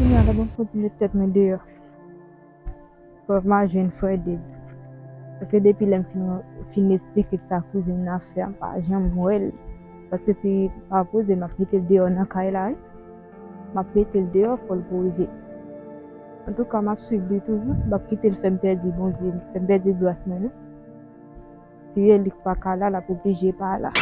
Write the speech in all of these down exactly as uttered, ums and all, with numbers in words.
Kounye a la, ban m kontinye tèt mwen deyò. Prèv m a jwenn frè Dave. Paske depi lè m fin, fin esplike l sa kouzin nan fè a, m pa janm wè l. Paske si m pa poze l, m ap kite l deyò nan kay la, wi. M ap mete l deyò, fò l poze. Antouka, m ap swiv li toujou. M ap kite l fè m pèdi Bondye, fè m pèdi gras mwen, non. Si Elik pa ka la, l ap oblije pa la.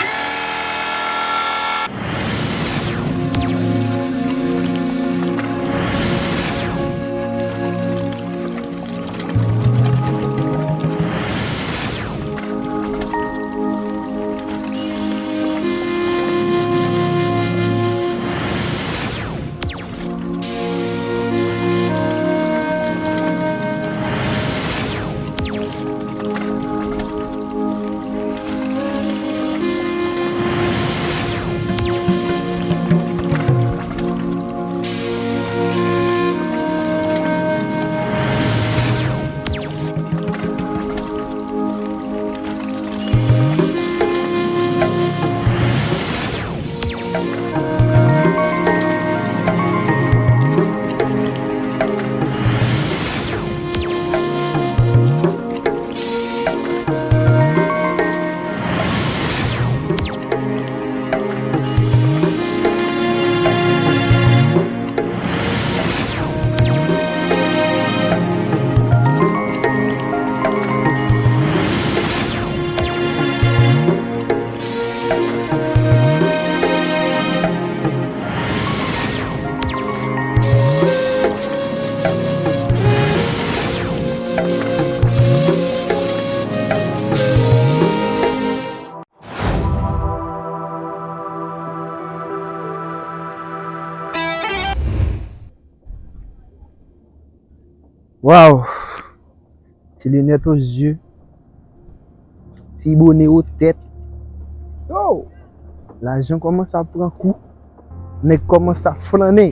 Waw! Ti linèt o zye, ti bone o tèt. Yo! Lajan kòmanse ap pran kou. Nèg kòmanse ap flannen.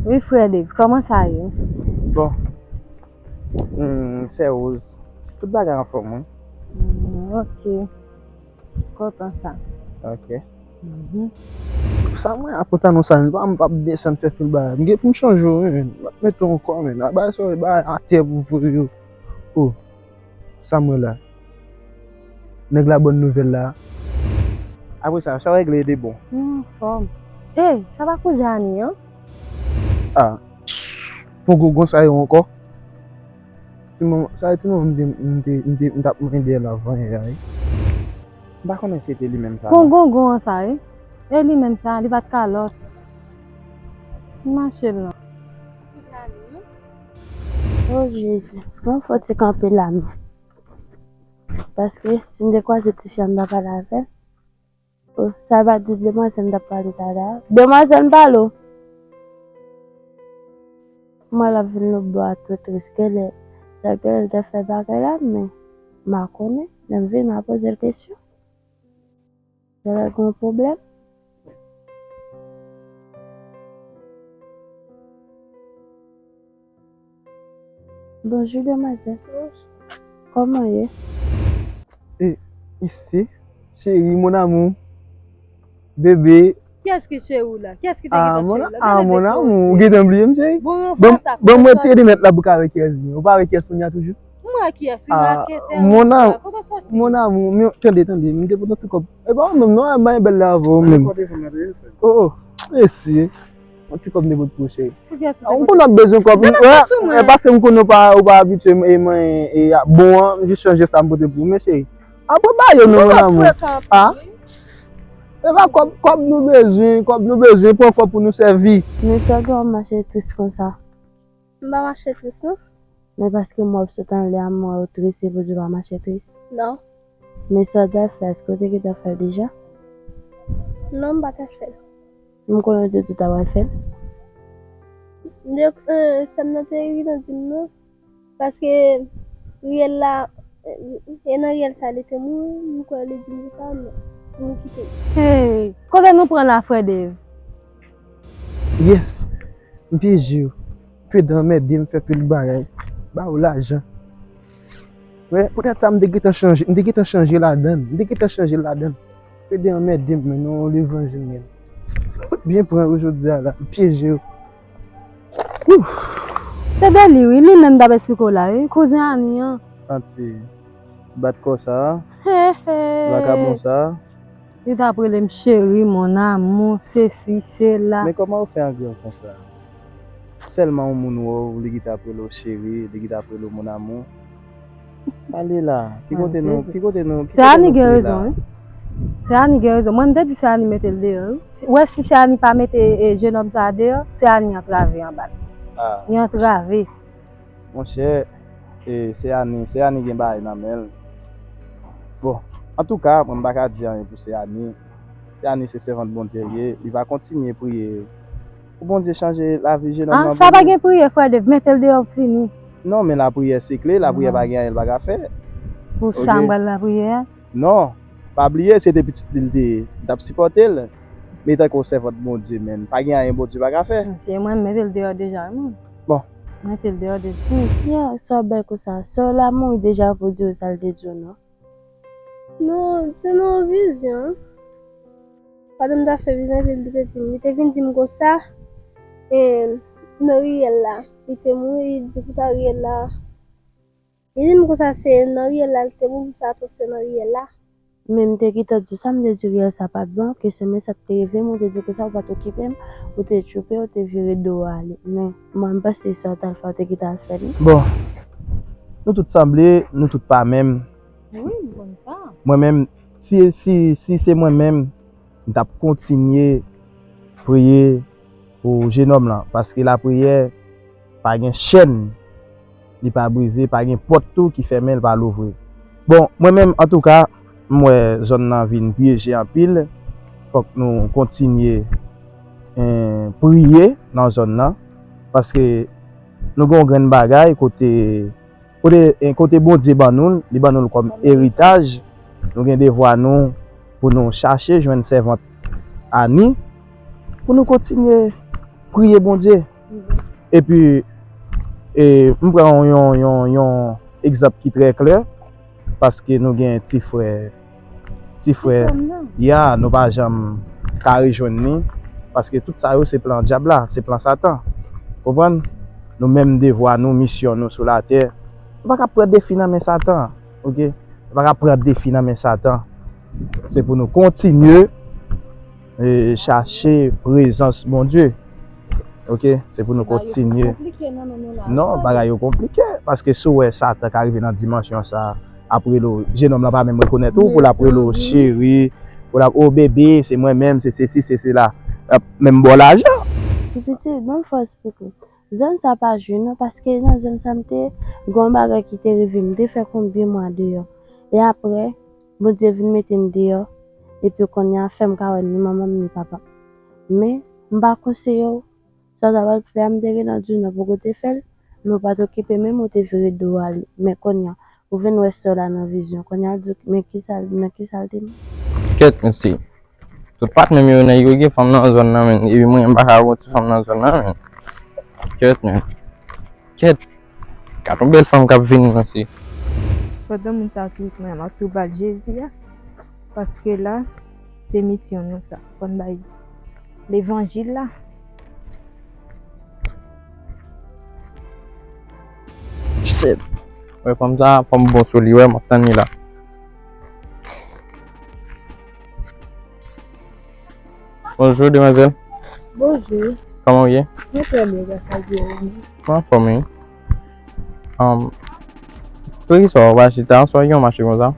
Wi, frè Dave, kòman sa ye? Bon. Hmm, sè Rose. Tout bagay anfòm, wi. Hmm, ok. Kontan sa. Ok. Mhm. Sa mwen ap kontan non sa, m pa, m p ap desann fè pil bagay. M gen pou m chanje w, men. M ap mete w ankò, men. A bagay sa, bagay atè pou voye yo. Oh, sa mwen la. Nèg la bòn nouvèl la. Apre sa, sa w regle de bon. M anfòm. Ey, sa pa kouzen Ani an? Ah, pon gongon sa yo ankò. Ti manman, sa e ti manman m te, m te, m te, m t ap mande l avan yè a, wi. M pa konnen si se te li menm sa, non. Pon gongon an sa, wi. E li menm sa, li pa t ka lòt. M mache l non. O Jezi, mwen fò ti kanpe la non. Paske si m te kwaze ti fi a, m ta pale avè l. Oh, sa pa di demwazèl m t ap pale talè a. Demwazèl m pale w. Mwen l ap vin lòtbò a tou tris. Genlè, sa genlè l te fè bagay la, men m pa konnen. Lè m vini, m a poze l kesyon. Genlè l gen yon pwoblèm. Bonjou, demwazèl. Kòman w ye? E, isi, cheri, mon amour, bebe. Kiyès ki cheri w la? Kiyès ki te gentan cheri w la? Ah, mon amour, ou gentan bliye m, cheri? Bon, ban m retire linèt la pou ka wè kiyès li ye. Ou pa wè kiyès ou ye a toujou? M wè kiyès ou ye, raketè. Mon amour, mon amour, men tande, tande, m te pote yon ti kòb. E pa ou menm non, m pa gen bèl la avè w menm. Oh, oh, mesye. Yon ti kòb m te pote pou ou, cheri. Ou konn w ap bezwen kòb. E paske m konnen ou pa, ou pa abitye e manyen e bon an, m jis chanje sa m pote pou ou. Men cheri, apre ba yo non, mon amour. Ah. E pa kòb, kòb nou bezwen, kòb nou bezwen, pran kòb pou nou sèvi. Men sa w gen w ap mache tris konsa? M pa mache tris non. Men paske m wè w sot anlè a, m wè w tris, se pou di w pa mache tris? Non. Men sa w t al fè, èske w te gentan fè l deja? Non, m pa t al fè l. M konnen w te di w ta pral fè l. M te, eh, sè m nan te gentan di m non. Paske riyèl la, eh, e nan riyèl sa li te mouri, m kwè li di m sa, men pou nou kite l. Hey, kote nou pran la, frè Dave? Yes, m te jure. Pede anmède m fè pil bagay. Ba yo lajan. Wè, poutèt sa m te gentan chanje, m te gentan chanje ladann. M te gentan chanje ladann. Pede anmède m, men non, levanjil, men. Ou byen pran yo jodi a la, m pyeje yo. Wouh! Se de li, wi, li menm t ap esplike w la, wi. Kouzen Ani an. An ti, ti bat kò sa a. He, he. Vakabon sa a. Li t ap rele m cheri, mon amour, sesi, sela. Men kòman ou fè angrè w konsa? Sèlman yon moun wè w, li gentan ap rele w cheri, li gentan ap rele w mon amour. Pale la. Ki kote nou, ki kote nou, ki kote nou pye la? Se Ani gen rezon, wi. Se Ani gen rezon. Mwen, m te di se Ani mete l deyò, wi. Si, w wè, si se Ani pa mete, e, jenòm sa a deyò, se Ani antrave anba l. Ah. Li antrave. Monchè, e, se Ani, se Ani gen bagay nan men l. Bon, antouka, mwen, m pa ka di anyen pou se Ani. Se Ani se sèvant Bondye l ye, li va kontinye priye pou Bondye chanje lavi jenòm nan pou li. Ah, sa pa gen priye, frè Dave, mete l deyò, fini. Non, men lapriyè se kle, lapriyè pa gen anyen l pa ka fè. Pou sa, m pral lapriyè a? Non, pa bliye, se te pitit li l te ye, m t ap sipòte l. Men tankou w sèvant Bondye, men pa gen anyen Bondye pa ka fè. Se mwen, m mete l deyò deja, wi. Bon. Mete l deyò deja. Hm, ya, sa w bay konsa. Sè w la mouri deja pou di w sa l te di w, non? Non, se nan yon vizyon. Pandan m t ap fè vizyon, epi li te di m, li te vin di m konsa, e, nan riyèl la, li te mouri, li di pou ta riyèl la. Li di m konsa se nan riyèl la, li te mouri, fè atansyon nan riyèl la. Men m te gentan di w sa, m te di riyèl sa pa t bon, ke se men sa k te rive m, ou te di konsa, ou pa t okipe m, ou te tchoupe, ou te vire do w ale. Men, mwen, m panse sa w t al fè, ou te gentan al fè li. Bon, nou tout sanble, nou tout pa menm. Wi, m konn sa. Mwen menm, si, si, si se mwen menm, m t ap kontinye priye pou jenòm lan, paske lapriyè pa gen chèn li pa brize, pa gen pòt tou ki fèmen li pa louvri. Bon, mwen menm, antouka, m wè zòn nan vin pyeje anpil. Fòk nou kontinye, eh, priye nan zòn nan, paske nou gen yon grenn bagay kote Kote, eh, kote Bondye ban nou l, li ban nou l kòm eritaj. Nou gen devwa nou pou nou chache jwenn sèvant Ani, pou nou kontinye priye Bondye. Epi, eh, m pran yon, yon, yon egzanp ki trè klè, paske nou gen ti frè Ti frè, ya, nou pa janm ka rejwenn li, paske tout sa yo se plan dyab la, se plan Satan. Konprann? Nou menm devwa nou, misyon nou sou latè, nou pa ka pran defi nan men Satan, oke? Nou pa ka pran defi nan men Satan. Se pou nou kontinye, e, chache prezans Bondye. Oke, se pou nou kontinye. Non, bagay yo konplike, paske si w wè Satan ka rive nan dimansyon sa, ap rele w, jenòm lan pa menm rekonèt ou, pou l ap rele w cheri, pou l ap, o bebe, se mwen menm, se sesi, se sela. L ap menm ba w lajan. Ti pitit, ban m fè w esplike w. Zòn sa pa jwe non, paske nan zòn sa m te ye, gen yon bagay ki te rive m, m te fè konbyen mwa deyò. E apre, Bondye vin mete m deyò, epi kounye a fè m ka wè ni manman m ni papa m. Men, m pa konseye w, sa w ta pral fè a, m te gentan di w non, poko te fè l, men w pa t okipe menm, ou te vire do w ale. Men kounye a, ou vin wè sè w la nan vizyon. Kounye a, di w, men kisa, nan kisa l te mouri? Kèt, mesye. Tout patnè m yo, nèg yo gen fanm nan zòn nan, men. Epi mwen, m pa ka wè yon ti fanm nan zòn nan, men. Kèt, men. Kèt. Gad yon bèl fanm k ap vini, mesye. Pandan moun sa sou wout mwen an, m ap tou ba l Jezi a. Paske la, se misyon nou sa. Fò n bay levanjil la. Shit. Wè, fanm sa, fanm bon sou li, wè, m ap tann li la. Bonjou, demwazèl. Bonjou. Kòman w ye? Mwen trè byen, gras a Dye, e ou menm? Mwen anfòm, wi. Um, poukisa w pa chita, sa w gen yon mache konsa?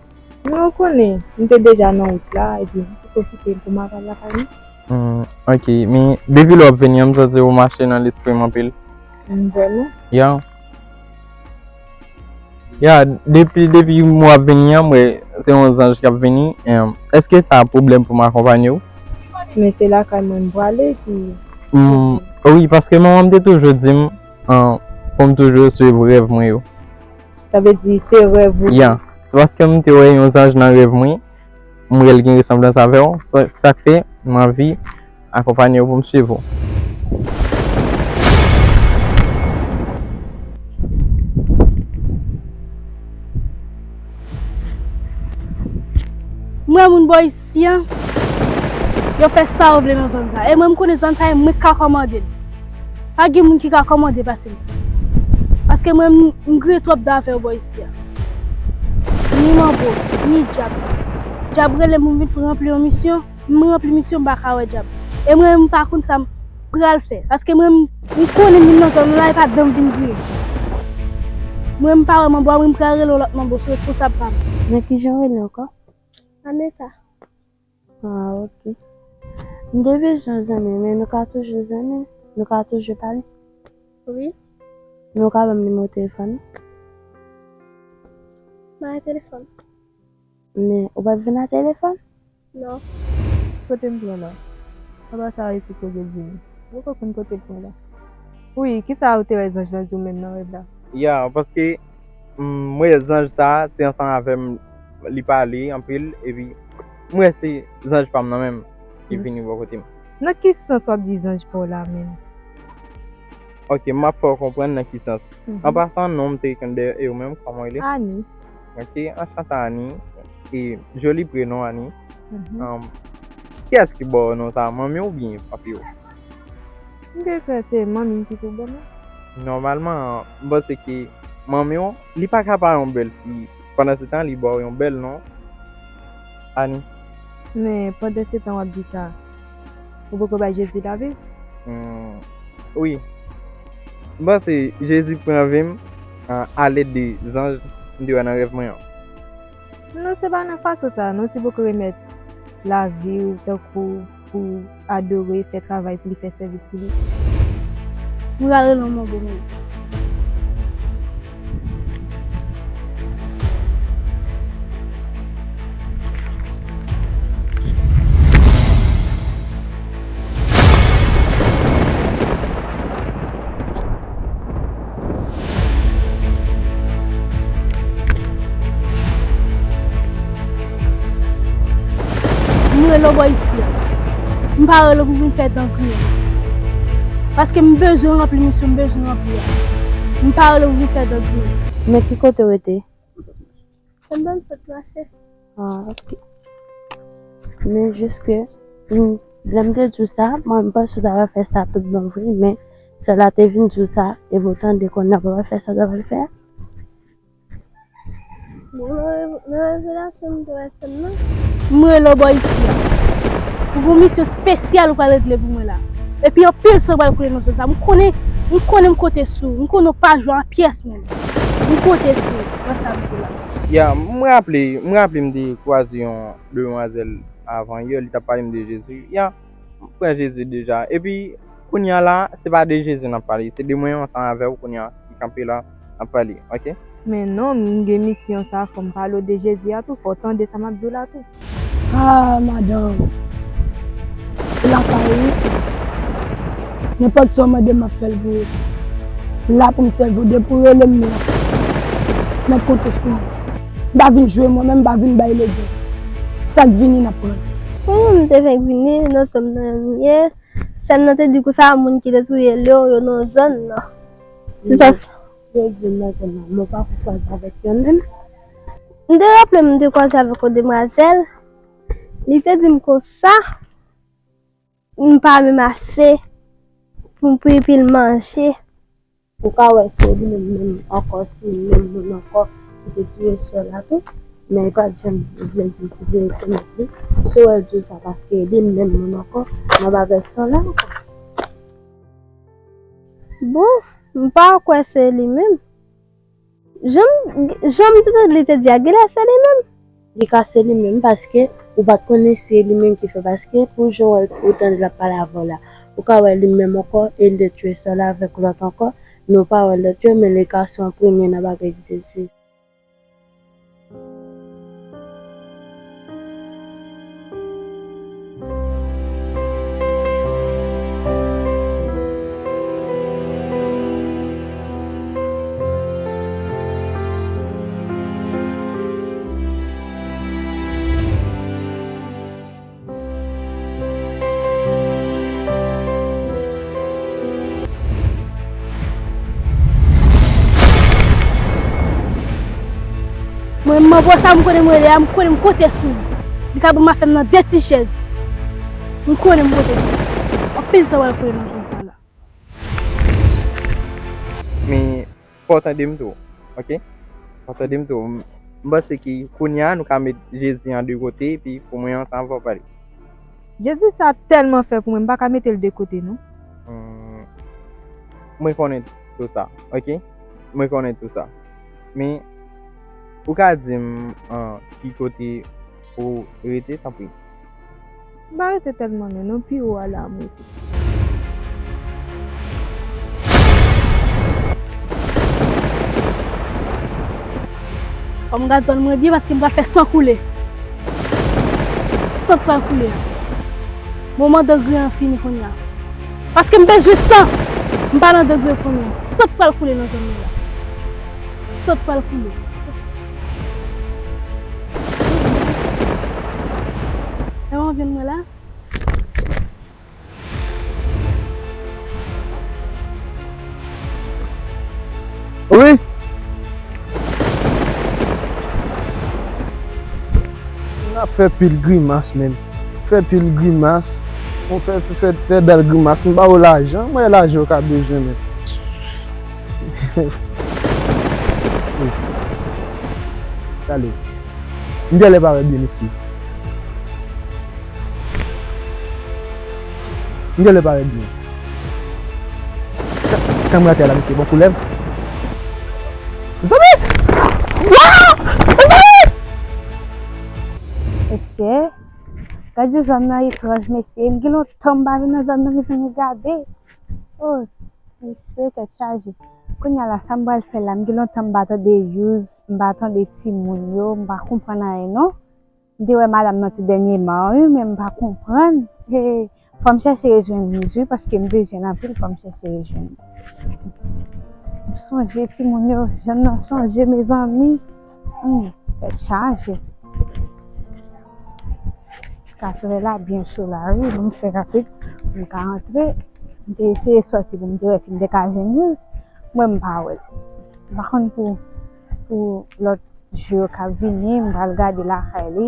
Non, ou konnen, m te deja nan wout la, epi m te pwofite pou m al lakay mwen. Hmm, ok, men depi lè w ap vini an, m santi ou mache nan lespri m anpil. M vrèman? Ya. Ya, depi, depi m w ap vini an, m wè se yon zanj k ap vini. Em, èske sa pwoblèm pou m akonpanye w? Men se lakay mwen m prale ki... Mm, wi, paske manman m te toujou di m, an, pou m toujou swiv rèv mwen yo. Sa vle di se rèv ou? Ya. Se paske m te wè yon zanj nan rèv mwen, m wè l gen resanblans avè w. Sa, sa k fè m anvi akonpanye w pou m swiv ou. Mwen, moun bò isi an, yo fè sa yo vle nan zòn sa. E mwen, m konnen zòn sa, e mwen k ka kòmande l. Pa gen moun ki ka kòmande pase m. Paske mwen, m, m griyen twòp dan afè yo bò isi a. Ni manbo, ni dyab. Dyab rele m pou m vin ranpli yon misyon. M ranpli misyon, m pa ka wè dyab. E mwen, m pa konn sa m pral fè. Paske mwen, m, m konnen m vin nan zòn la, e pa dan m vin griyen. Mwen, m pa wè manbo a, mwen, m pral rele yon lòt manbo, se responsab pa m. Nan ki jan w rele ankò? Aneta. Ah, ok. M te bezwen w zanmi, men nou ka toujou zanmi, nou ka toujou pale. Wi. Men w ka ban m nimewo telefòn ou? Mwen gen telefòn. Men ou p ap vin ak telefòn? Non. Kote m pran la? Apa sa resi koze vini. Ou poko konn kote m pran la. Wi, kisa ou te wè zanj lan di w menm nan rèv la? Ya, paske, mm, m wè zanj sa, se ansanm avè m, li pale anpil, epi m wè se zanj pa m nan menm ki vini bò kote m. Nan ki sans w ap di zanj pa w la menm? Ok, m ap fè w konprann nan ki sans. Mhm. An pasan, non m se Rikender, e ou menm, kòman w rele? Ani. Ok, anchante Ani. E joli prenon, Ani. Mhm. Um, kiyès ki ba w non sa, manmi w oubyen papi w? M te kwè se manmi m ki pou ban mwen. Nòmalman, m panse ke manmi w, li pa ka pa yon bèl fi. Pandan se tan, li ba w yon bèl non, Ani. Men pandan se tan w ap di sa, ou poko bay Jezi lavi w? Hmm, wi. M panse Jezi pran vi m, ah, alèd de zanj m te wè nan rèv mwen an. Non, se pa nan fason sa a, non, si w poko remèt lavi w tankou pou adore, fè travay pou li, fè sèvis pou li. M pral rele yon manbo mwen. M rele w bò isi a. M pa rele w pou vin fè dan griyen. Paske m bezwen ranpli misyon m bezwen ranpli a. M pa rele w pou vin fè dan griyen. Men ki kote w rete? Anba m sot mache. Ah, ok. Men jis ke, mm, lè m te di w sa, mwen, m panse w ta pral fè sa tout bon vre, men sè la te vin di w sa, e pou w tande kounye a w pa pral fè sa w ta pral fè a. Bon, nan, nan revelasyon m te wè sè m nan. M rele w bò isi a. Ou gon misyon espesyal ou pral regle pou mwen la. Epi anpil san pral koule nan zòn sa. M konnen, m konnen m konte sou ou. M konnen w pa jwe an pyès menm. M konte sou ou nan sa m di w la. Ya, m raple, m raple m te kwaze yon demwazèl avan yè, li t ap pale m de Jezi. Ya, m pran Jezi deja. Epi, kounye a la, se pa de Jezi n ap pale, se de mwen ansanm avè w kounye a ki kanpe la n ap pale, ok? Men non, m gen misyon sa, fò m pale w de Jezi a tou, fò w tande sa m ap di w la tou. Ah, madanm. Ou lakay ou. Nenpòt sa w mande m, m ap fè l pou ou. M la pou m sèvi w, depi w rele m, m la. Mèt konte sou mwen. M pa vin jwe mwen menm, m pa vin bay legen. Sa k vini, n ap pran l. Pou mwen, m te fèk vini nan zòn nan m ye. Sè m nan te di konsa, moun ki te touye Leo yo nan zòn nan. Se sa. Yo di m nan zòn nan, men w pa konn kwaze avèk yonn menm. M te raple m te kwaze avèk yon demwazèl. Li te di m konsa, m pa menm ase pou m, pou, pou l manje. Ou ka wè se li menm, menm ankò, se menm moun ankò ki te touye sè la tou. Men li pa t janm vle di si te rekonèt li. Si w wè l di w sa, paske li menm moun ankò, nan bagay sè la ankò. Bon, m pa kwè se li menm. Jan m, jan m te tande li te di a, genlè se li menm. Li ka se li menm, paske ou pa t konnen se li menm ki fè, paske pou jan w wè l, ou tande l ap pale avè w la, ou ka wè li menm ankò, e li te touye sè la avèk lòt ankò, men ou pa wè lòt yo, men li ka se an premye nan bagay ki te touye. Mwen, manbo sa m konnen m rele a, m konnen m konte sou li. Li ka ban m afè m nan de ti chèz. M konnen m pote chèz. Anpil san pral koule nan zòn sa la. Men, fò w tande m tou, oke? Fò w tande m tou. M, m panse ke kounye a, nou ka met Jezi an de kote, epi pou mwen, ansanm, fò w pale. Jezi sa tèlman fè pou mwen, m pa ka mete l de kote, non. Hmm, mwen konnen tou sa, oke? Mwen konnen tou sa. Men, ou ka di m, ah, ki kote ou rete, tanpri? M pa rete tèlman lwen, non, pi wo a la m rete. Fò m gad zòn mwen byen paske m pral fè san koule. San k pral koule a. Moman degre an fini kounye a. Paske m bezwen san. M pa nan degre kounye a. San k pral koule nan zòn mwen la. San k pral koule. Lè w anvi m mwen la. Wi. N ap fè pil grimas, menm. Fè pil grimas. Bon, fè, fè, fè, fè bèl grimas. M ba w lajan. Mwen, lajan w ka bezwen, menm. Gade. M genlè parèt byen isit. M genlè parèt byen. Sa, sa m rate la, mesye, bon koulèv. Mezanmi! Wa! Mezanmi! Mesye, gade zòn nan etranj, mesye. M gen lontan m pa vin nan zòn nan, mezanmi, gade. Oh, mesye, tèt chaje. Kounye a la, sa m pral fè la? M gen lontan m pa tande Yous, m pa tande timoun yo, m pa konprann anyen, non. M te wè madanm nan tou dènyèman, wi, men m pa konprann. He, fò m chèche rejwenn Yous, wi, paske m bezwen l anpil, fò m chèche rejwenn. M sonje timoun yo, jan nan chanje, mezanmi. Hmm, tèt chaje. Ka solèy la byen cho la, wi, m fè rapid, m ka antre. M te eseye sòti pou m te wè si m te ka jwenn Yous. Mwen, m pa wè l. M pa konn pou, pou lòt jou yo k ap vini, m pral gade lakay li,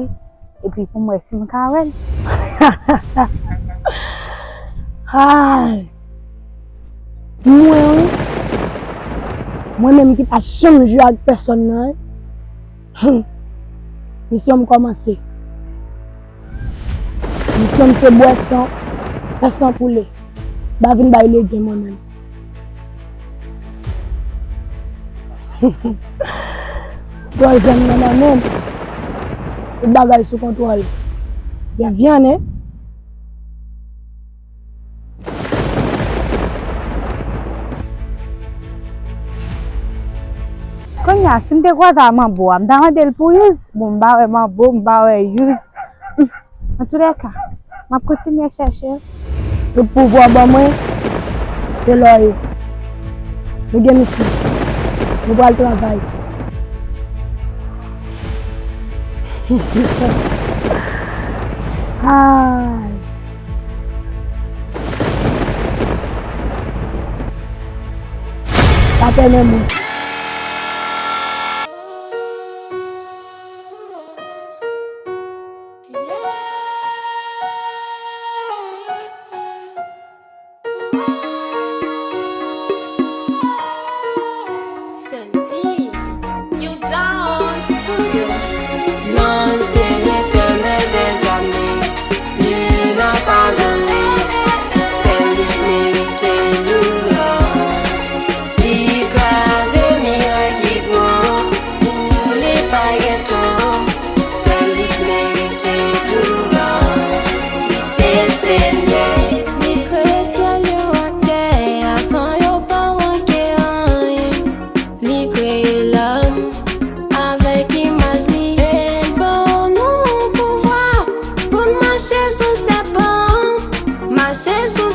epi pou m wè si m ka wè l. Ay! Mwen, wi. Mwen menm ki pa janm jwe ak pèsòn nan, wi. Hum. Misyon m kòmanse. Misyon m se bwè san, fè san koule. M pa vin bay legen mwen menm. Pran zam nan nan men m. Tout bagay sou kontwòl. Gen vyann, en. Kounye a, si m te kwaze a manbo a, m ta mande l pou Yous. Bon, m pa wè manbo, m pa wè Yous. Antoulèka, m ap kontinye chèche. Tout pouvwa ban mwen, se lò yo. Nou gen misyon. Nou pral travay. Ay. Pa pè men mwen. Santi, New Dawn Studio. Non, se Letènèl dèzame, li n ap adore, sèl li merite louwanj. Li kraze miray ki pran, boule pa gen tan, sèl li merite louwanj. Li se Senyè. Li kreye syèl yo ak tè a san yo pa manke anyen. Li kreye lòm avèk imaj li. E l ban nou pouvwa pou n mache sou sèpan, mache sou